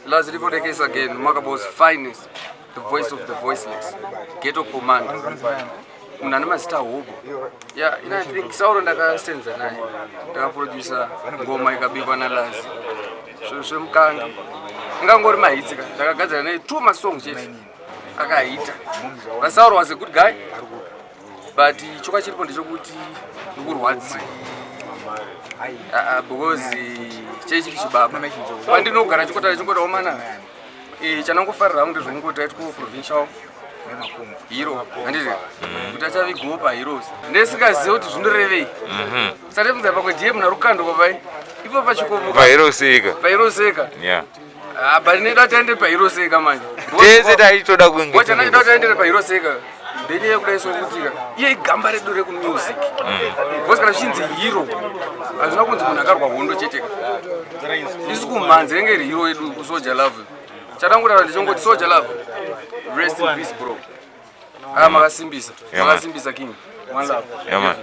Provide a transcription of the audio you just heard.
Lazi Ripodekes again, Makabo's finest, the voice of the voiceless, ghetto commander. Munhu ane mazita hobo. Yeah, you know, I think Sauro ndakasenza naye. Ndakaproducer ngoma ikabikwa naLazi. Zvemukange. Ingangori mahits ka. Ndakagadzira naye two masong chete. Akahita. But Sauro was a good guy. But choka chiripo ndechekuti ndikurwadziwa. Ah, ah, because chei chiri chibaba pandinogara chikotara chingota omana eh, chanangofarira hangu ndezvekungoti aitwa provincial hero handiti kuti achavigowo paheroes ndesingazive kuti zvinorevei satebvunza pamwe ndiye muna rukando papai ipo pachikomo Paheroseka. paheroseka. Yeah. Ah, but neda taende paheroseka manje. Tese taitoda kunge. Wacha nachida taendere paheroseka ndenyaya yekudai sokutika iye igamba redu rekumusic, because kana zvichinzi hero, hazvina kunzi munhu akarwa hondo chete. Isu kumhanzi renge iri hero yedu kuSoul Jah Love. Chadangotaura ndechongoti Soul Jah Love, rest in peace, bro. Aya makasimbisa. Yeah, man. Makasimbisa, king. One love. Yeah, man.